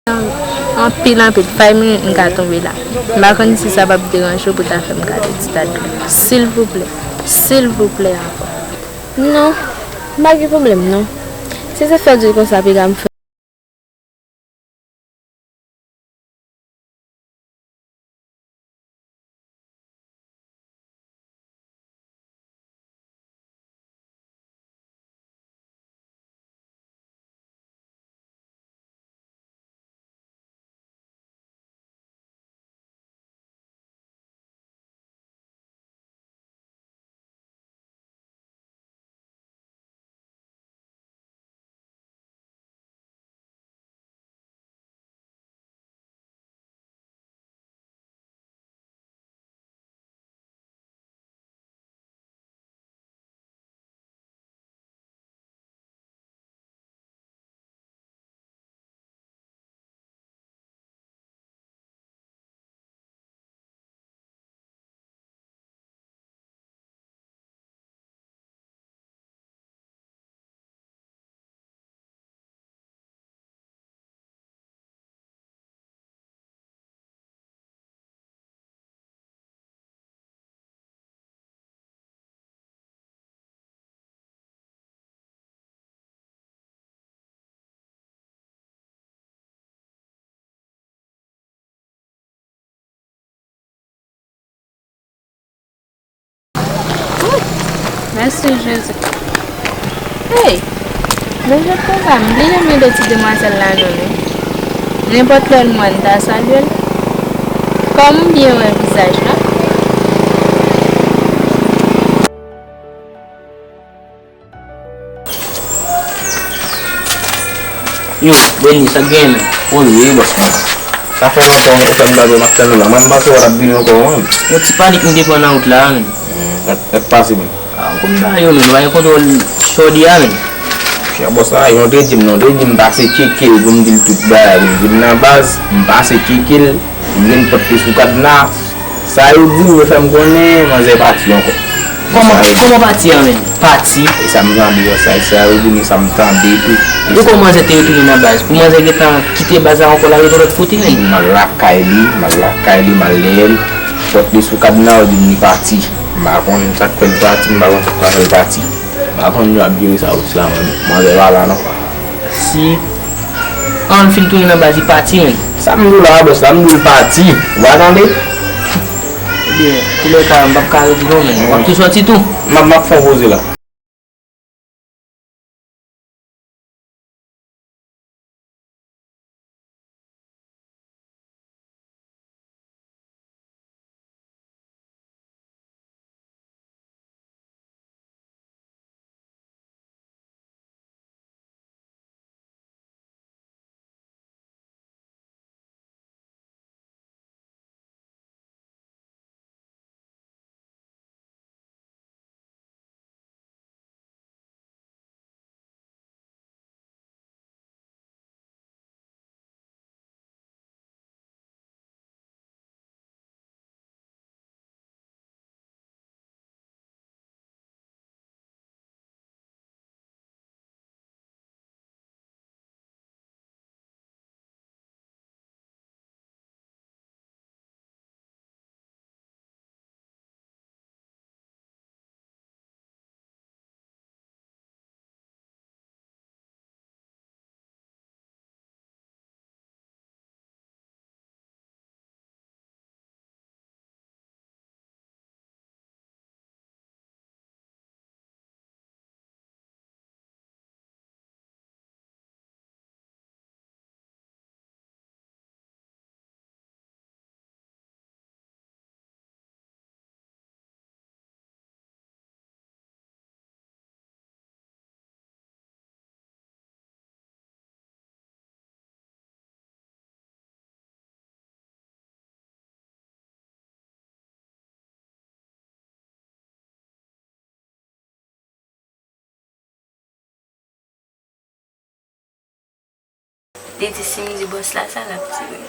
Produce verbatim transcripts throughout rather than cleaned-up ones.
Anpil, anpil. Five minutes, m ka tonbe la. M pa konn si sa p ap deranje w pou ta fè m gade ti tat ou. Silvouplè. Silvouplè ankò. Non. M pa gen pwoblèm, non. Si se fè di l konsa, piga m fè. Mèsi, Jezi. Hey! Mwen jwenn konsa, m bliye mande ti demwazèl la non, non. Nenpòt lè l mwen, m ta salye l. Kòm m byen wè vizaj la. Yo, Benny, sa k genyen, men? Bon, wi, bòs mwen. Sa fè lontan, ou fè m pa wè, m ap tann ou la. Mwen, m panse w t ap vini ankò, wi. Yon ti panik m te pran nan wout la, men. Hmm, sa, sa k pase, men? Ah, kòm ba yo, men, pa gen kontwòl chòdi a, men. Chè bòs la, yon te di m non, te di m pase tcheke l pou m di l tout bagay, pou m di l nan baz, m pase tcheke l, m vin pot li sou kadna. Sa yo di m, yo fè m konnen manzè pati ankò. Kòman, kòman pati an menm? Pati? E sa m tande yo, sa, sa yo di m, e sa m tande tou. Ou kon manzè te retounen nan baz? Pou manzè gentan kite baz la ankò, l al yon lòt kote menm? M al lakay li, m al lakay li, m al dèyè l. Pot li sou kadna, yo di m li pati. M pa konn sa k fè l pati, m pa konn sa k fè l pati. M pa konn yo ap jere sa osi la, man. Manzè pa la, non. Si an l fin tounen nan baz, li pati, menm. Sa m di w la, bòs, sa m di w l pati. Ou pa tande? Ebyen, toulèka, m p ap ka redi non, menm. W ap tou sòti tou? M ap, m ap fè yon poze la. Li di si m di bòs la sa l ap tire m.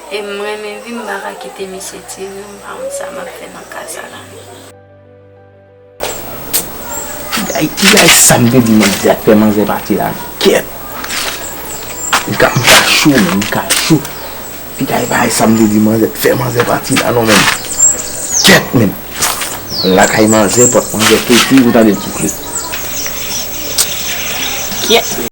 E m renmen vi m, m pa ka kite misye tire m, m pa konn sa m ap fè nan ka sa la. Ay, ay, sa m te di manzè a k fè manzè pati la, kèt. M ka, m ka cho, men, m ka cho. Fi kay bay sa m te di manzè, fè manzè pati la non, men. Kèt, men. Lakay manzè, pòt manzè pete, ou tande l koukle. Kèt.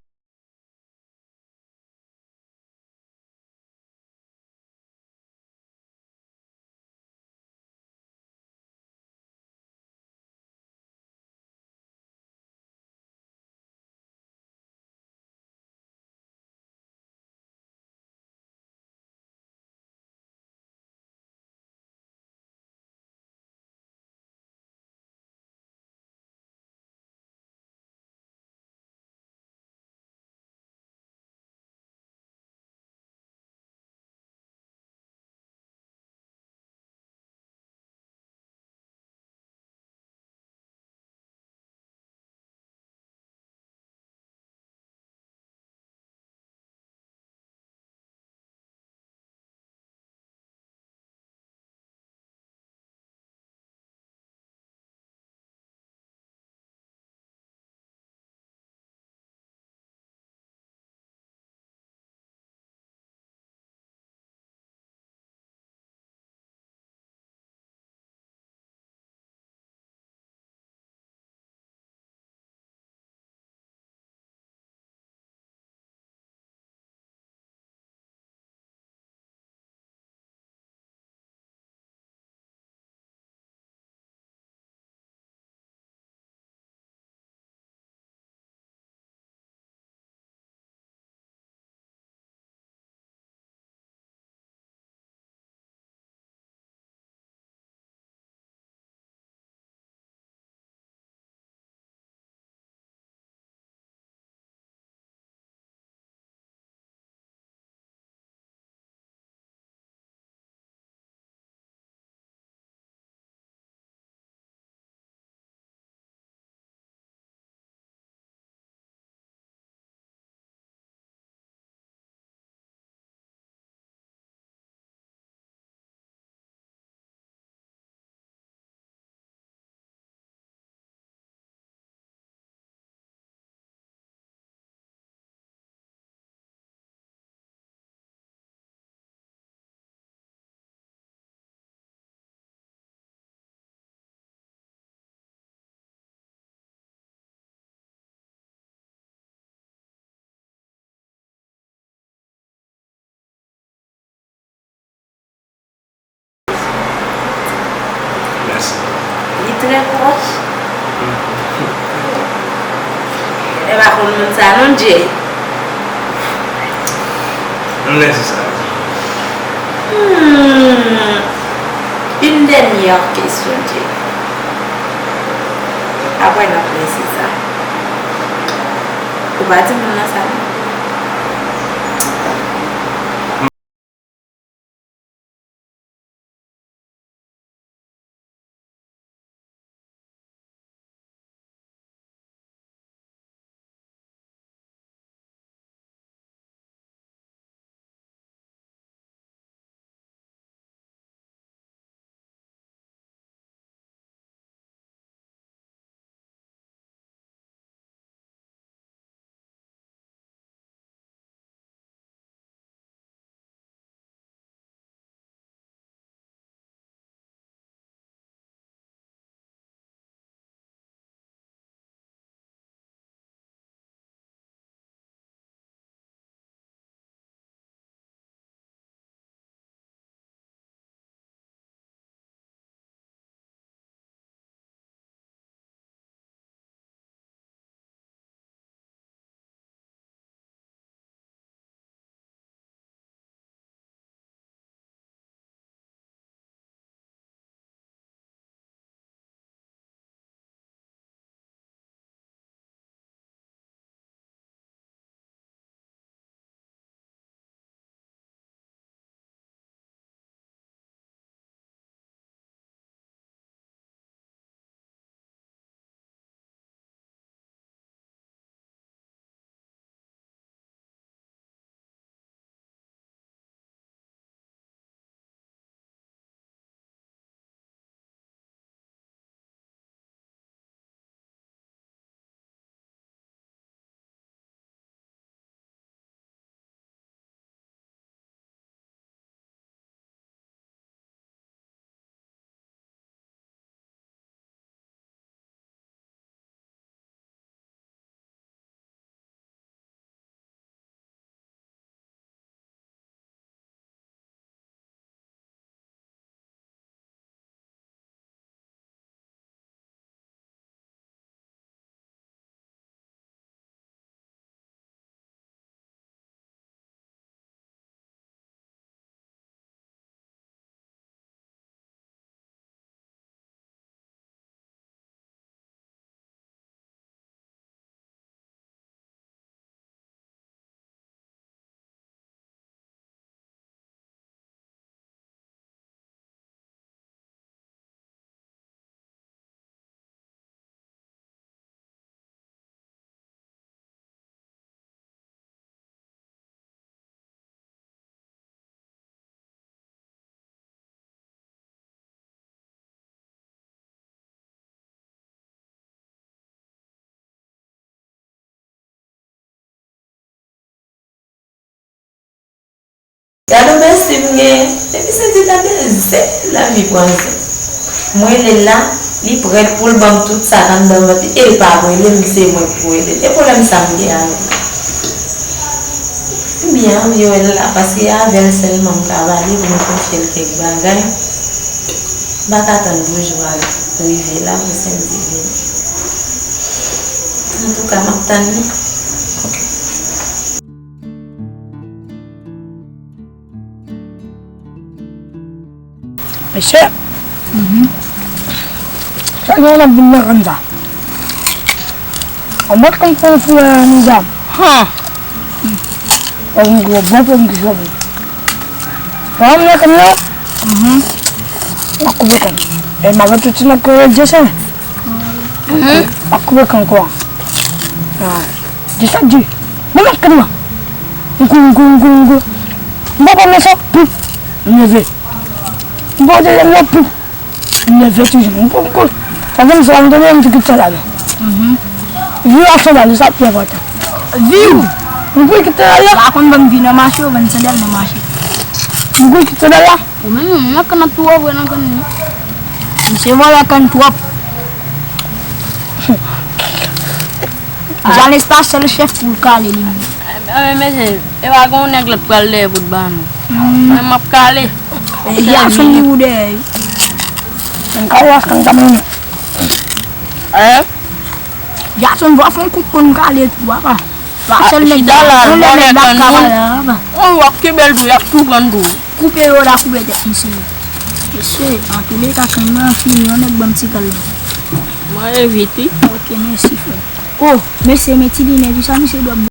Mèsi. Li trè pwòch. Mwen pa konn moun sa non, Jay. M lèse sa. Hmm. Une dernière question, Jay. Apre n ap lèse sa. Ou pa di moun nan sa non. Gade yon besti m genyen. Depi se ti tande zen, lavi pran zen. M rele l la, li prèt pou l ban m tout sa k anndan vant li. E l pa rele m, se mwen k pou rele l. E pwoblèm sa m gen avè l? M byen anvi wè l la, paske avè l sèlman m ka pale pou m konfye l kèk bagay. M pa ka tann jou a rive la pou Sendy vini. Antouka, m ap tann li. Mesye, sa gen yon ap vin nan kann sa. An mòt konn fè yon fou nan nizam. Han! Wè yon gwo bon pòm ki fòme. Wè yon nan kann nan. Mhm. W ap koupe kann. E m avè tout ti nèg ki rele Jason. Mhm. W ap koupe kann kwa. Ah. Di sa di. Mwen mèt kè dwa. M kouri, m kouri, m kouri, m kouri. M pa pran men sa, pouf, m leve. M pa dezyèm nan, pouf, m leve toujou. M kouri, m kouri. Sa fè m sa, m tande m di kit sandal la. Mhm. Viv ak sandal, sa pi enpòtan. Viv! M kouri kit sandal la. Pa konn ban m vi nan mache, ou vann sandal nan mache. M kouri kit sandal la. Ou menm, ou menm, nan kann nan tou vre nan kann nan. Misye vòlè kann twòp. Janes pa sèl chèf pou l kale li menm. Ebyen, mesye, e pa gen yon nèg lòt pral dèyè pou t ba nou. Hmm. Mwen, m ap kale. E Jason li ou dèyè wi. Mwen kale Jason kanmenm. Eh? Jason va fè yon kout pwen kale tou, papa. Pa sèl nèg la, yon lè nèg la ka pale a, papa. Ou w ap kenbe l tou, y ap tou pran tou. Koupe yo la, koupe tèt misye. Mesye, antouleka, kann nan fini, yon nèg ban m ti kal la. Mwen evite. Ok, mèsi, frè. Oh, mesye, men ti linè, di sa misye dwe ap